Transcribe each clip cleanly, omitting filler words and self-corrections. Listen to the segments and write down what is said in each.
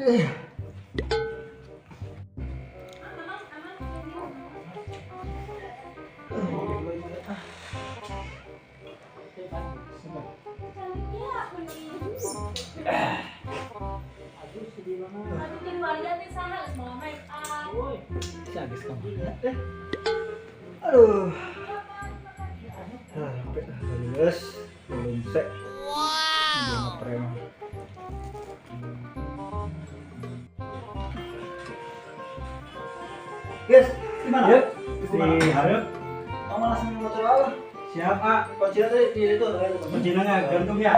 Aduh. Sampai lulus, belum sek. Wow. Yes, gimana? Ya, di hareup. Kamu langsung motor lah. Siap, Pak. Kuncinya tadi di itu. Kuncinya gantung ya.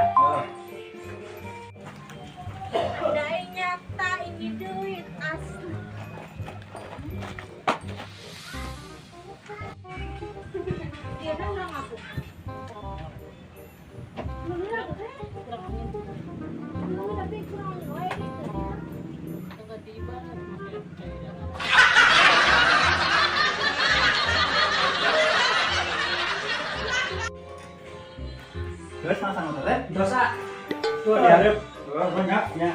Udah nyata ini duit asli. Dia kan orang aku. Kurang angin. Tapi kurang angin wae gitu. Tiba-tiba. Terus langsung motor teh? Terus, ah. Tuh di hareup. Banyak ya.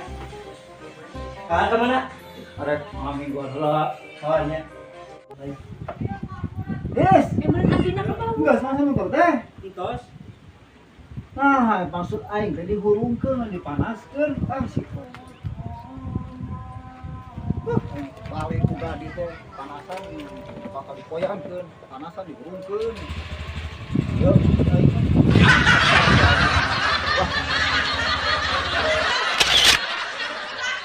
Ka kemana? Arek malam mingguan heula. Oh nya. Yes. Enggak, sama motor teh. Entos. Nah, maksud aing teh dihurungkeun, dipanaskeun. Ah, sih. Balik ku gadi teh panasan bakal dipoyankeun, panasan dihurungkeun. Yo,